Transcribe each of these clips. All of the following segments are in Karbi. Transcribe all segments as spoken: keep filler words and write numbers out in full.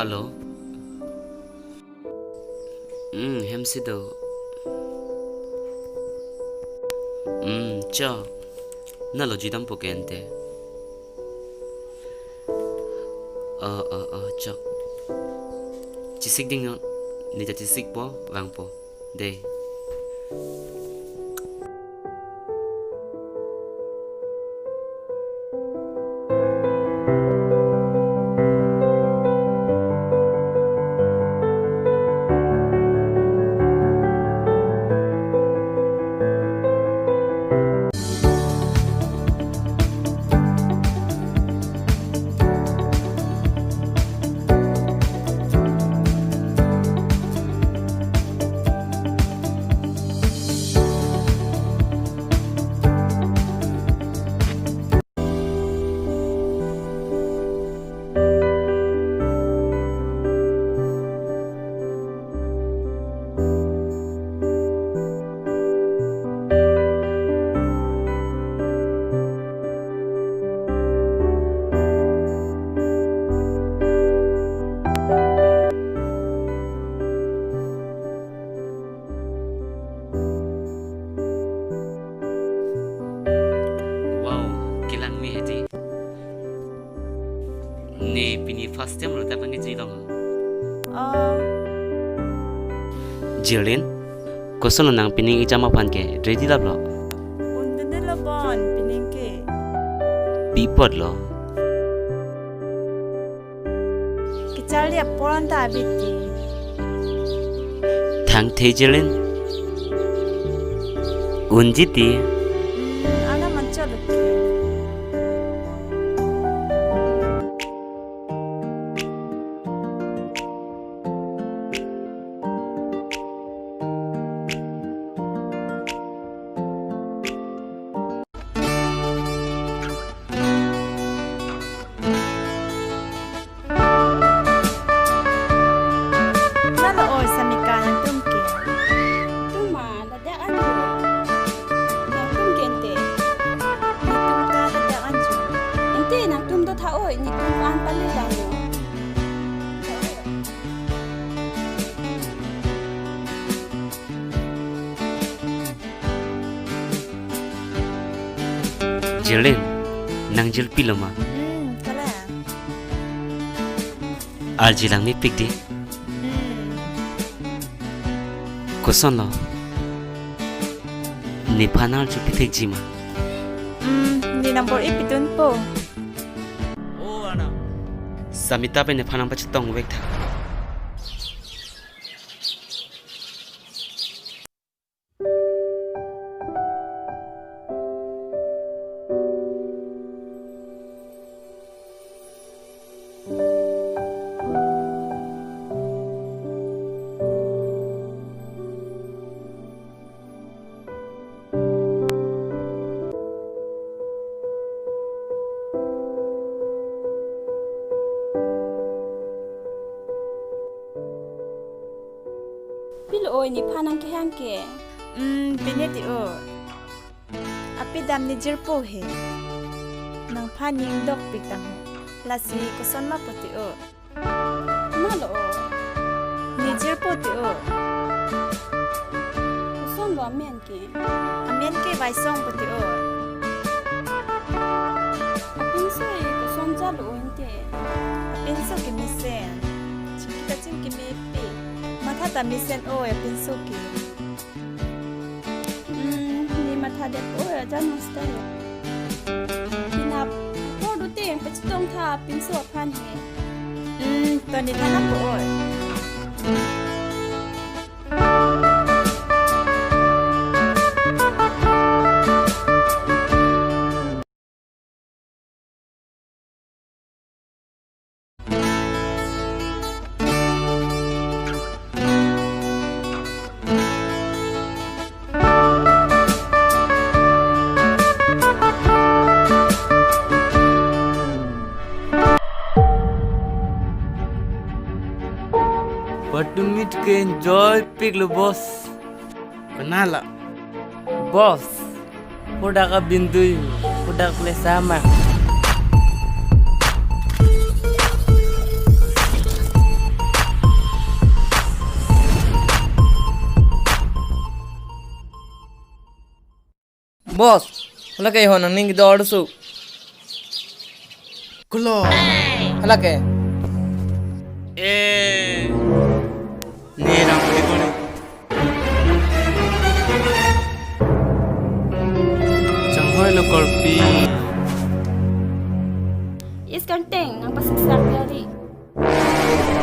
Hello. Hmm, hem si do. Hmm, cho. Nalo jidampo ke ante. Oh, oh, oh, cho. Chesik ding non. Ne ta chesikpo, vangpo. Dei. Wow, kelang me hedi. Ne pini first time lo ta pangiji long. Oh. Jilin, koson lo nang pining exam aphan ke ready lap lo? Undun lo bon pining ke. Pi apot lo? Kecharli apor anta abiti. Thangthe Jilin. Unji ti. Hmm, ana manchot lo ke. Nalo oi Samika nangtum ke. Tuma, ladak anjo. Nangtum ke ante. Netum ta ladak anjo. Ante nangtum do tha oi, netum an pale dang yo. Jilin, nang jil pilo ma? Hmm, kalang. Arji lang mepik di. Hmm. Koson lo? Nephan arju pithekji ma? Hmm, ne number ipidunpo. O ana. Samita pen nephan nangpachetongvek tha. Pilo oi nephan nangkehang ke? Hmm, pine ti o. Apidam ne jirpo he. Nangphan ning dokpik tang ho. Lasi koson ma po ti o. Malo o. Ne jirpo ti o. Koson lo amen ke? Amen ke Vaisong po ti o. Apinso e koson jalo o ante? Apinso ke mesen. Chingki ta chingki mepe. Matha ta mesen o apinso ke. Hmm, ne matha det o ajan hostel. Pinap, apor dote pachetong tha apinso aphan he. Hmm, to ne thanang po oi. Patumi ke enjoy piklo, boss. Kenal la? Boss, kodak abindui, kodak plesama. Boss, hala ke ho nangning kedo-an su. Kulo. Hala ke. Eh. Ne rang puli kone. Chonghoi lo korpi. Yes, Kangteng, nang pasik sak dari.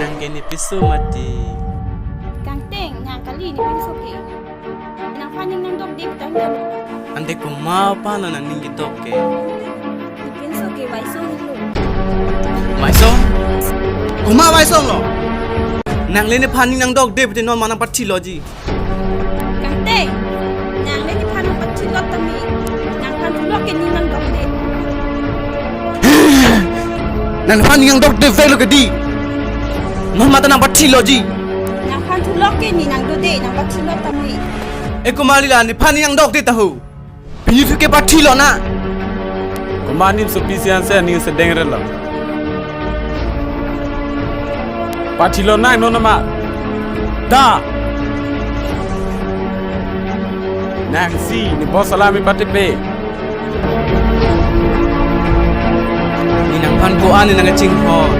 Nang ke ne piso mati. Kangteng, nang kali ne pinso ke. Nangphan ning nangdokde tangte. Ante komat aphan lo nangning kedok ke? Ne pinso ke Waisong lo. Waisong? Komat Waisong lo? Nang le nephan ning nangdokde pute non ma nangpathilo ji. Kangteng, nang le nephan nangpathilo tame. Nangphan thulo ke ne nangdokde. Nangphan ning nangdokde vek lo ke di. Non ma ta nangpathilo ji. Nangphan thulo ke ne nangdode, nangpathilo tame. E komat lila nephan ning nangdokde ta ho. Pini phi ke pathilonang. Komat anim sopi si anse aning sedeng relo. Pathilonang non ma. Da. Nangsi ne boss alami patepe. Ne nangphan ko-an ne nangkachinghon.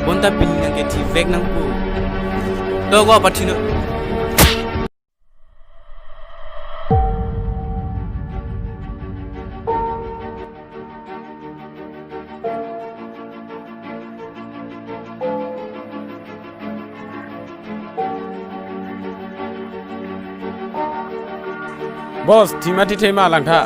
Bonta pini nangkethi vek nangpo. To ko pathilo. Boss, thima thi thema langtha.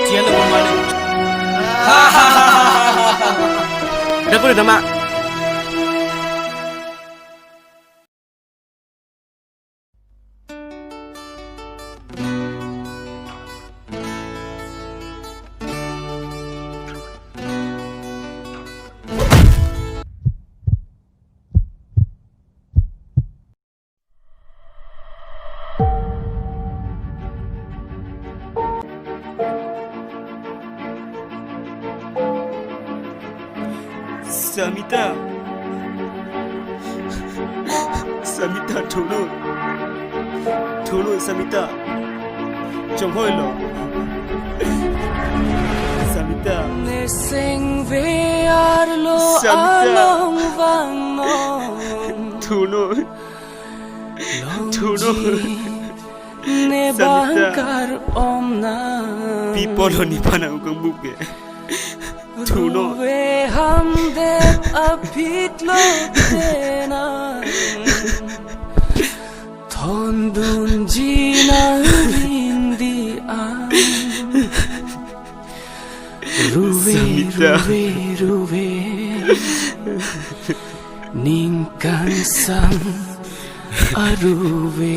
Dia lo kembali. Ada pun ada mak. Samita. Samita, thunon. Thunon, Samita. Chonghoi lo. Samita. Neseng ve arlo Samita. Along vangnon. Thunon. Thunon. Longji ne Samita. Bangkar omna. Pi apotlo nephan nang-ukang buke. Thunon. Ruve hamdet aphi lo tena. Thondunji nang ring di-an. Ruve, Samita. Ruve, ruve. Ning kangsam aruve.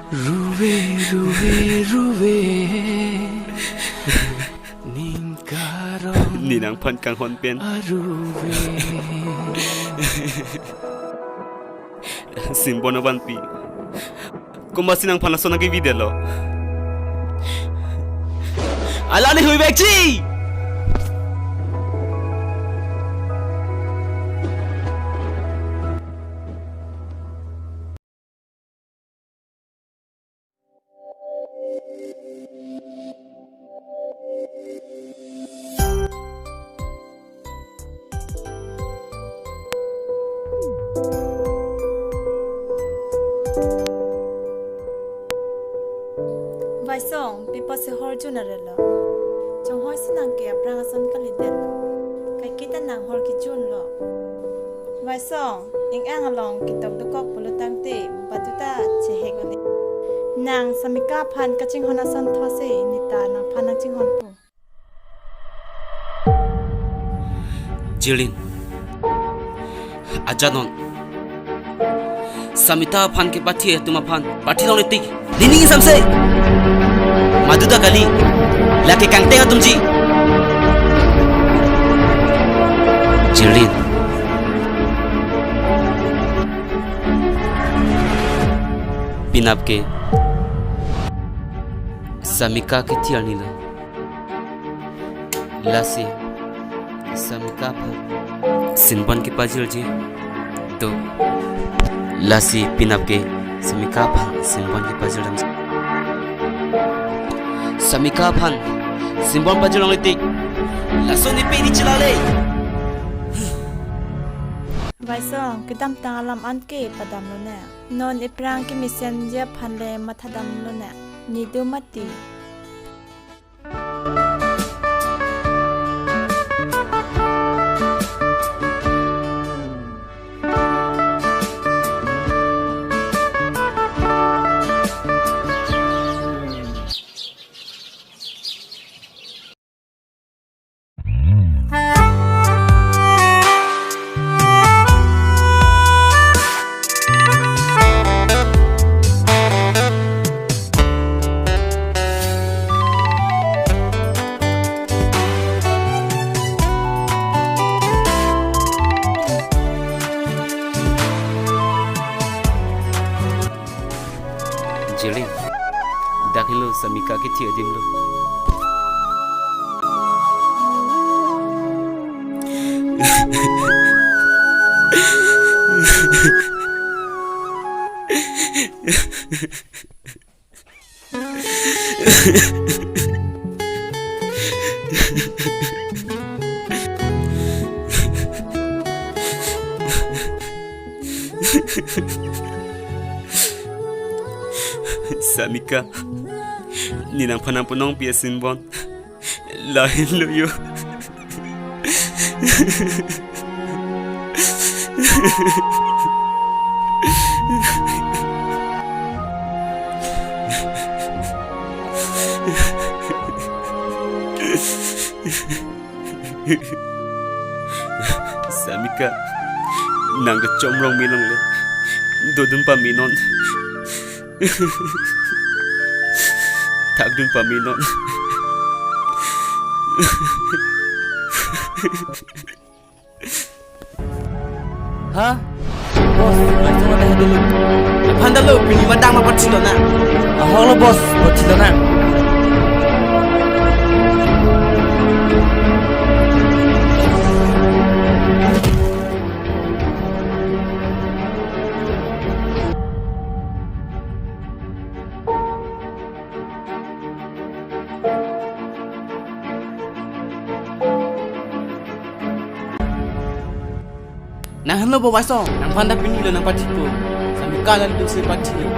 Ruve, ruve, ruve. Ning karong. Ne nangphan kanghon pen. Aruve. Simbon avanpi. Komatsi nangphan laso nangkevidetlo. Alani hui vekji. Waisong, pi apotsi hor jun arelo? Chonghoi si nang ke aphrang ason kalidetlo. Kaiketa nang hor kijunlo. Waisong, ing-ang along ketok dokok pulo tangte, badu ta chehek ole. Nang Samika aphan kachinghon ason thotsi, neta nangphan nangchinghonpo. Jirlin. Ajat non. Samita aphan kepathi atum aphan pathi longle tik. Nening ingsamse. Madu ta kali. Lake kangteng atumji. Jirlin. Penap ke Samika kethi arni lo. Lasi Samika aphan sinbon kepajirji. To, lasi penap ke Samika aphan sinbon kepajir dam. Samika aphan sinbon pajir longle tik, laso ne pini chilale. Vaisong, kedamtang alam an ke padamlone. Non iphrang kemesenji aphan le mathadamlone. Nidu mati. Jeli, dak henlo Samika kethi adim lo. Samika, ne nangphan nangponong pi asinbon lahenlo yo. Samika, nang kechomrong melongle, dodun pamenon. Thakdun pamenon. Ha? Boss, langsung ada dulu. Aphan dalo, pini matang ma pachilona. Aholo boss, pachilona. Nang henlo bo Vaisong, nangphan ta pini lo nangpathi po. Samika alanglitum si pathi lo.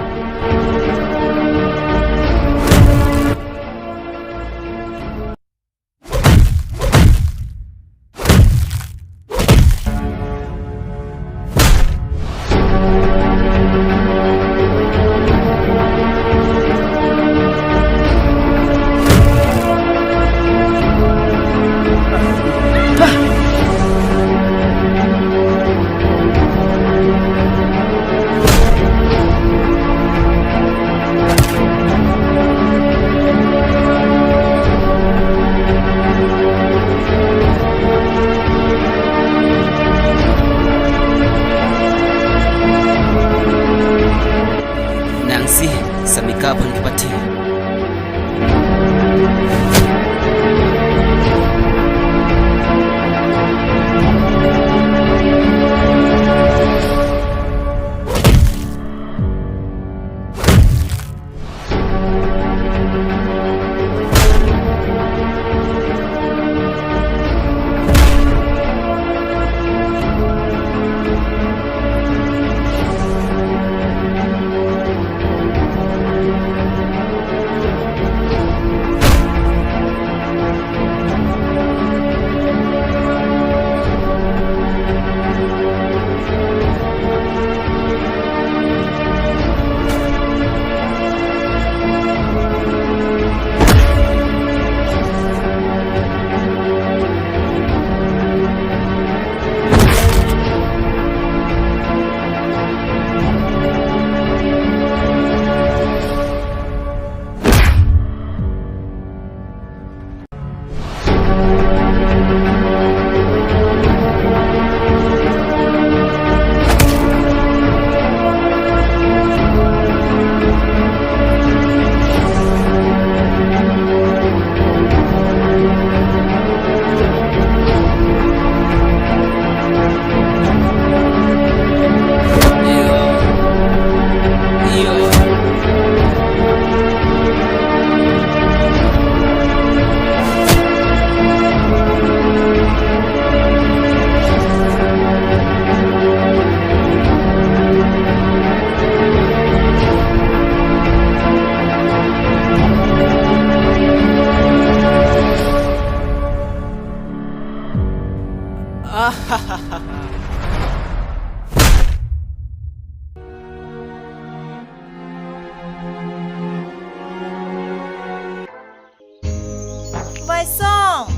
Baisong.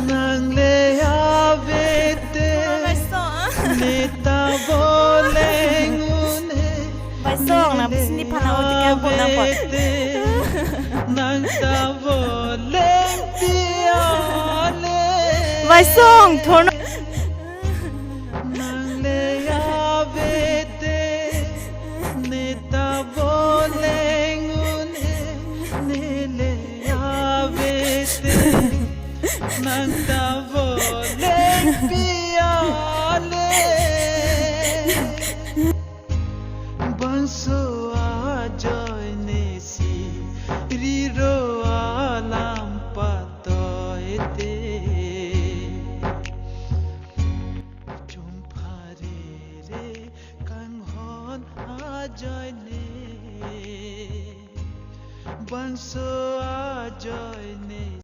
Nang le avete. Baisong. Neta boleng un-e. Baisong, nang pisi ni phana utika bo nang pot. Nang ta boleng piale. Baisong, thorno. Nang le avete, neta boleng un-e, ne le avete, nang ta boleng piale. Bangso ajoine si riro alam patoite. Chumphare re kanghon ajoine. Bangso ajoine.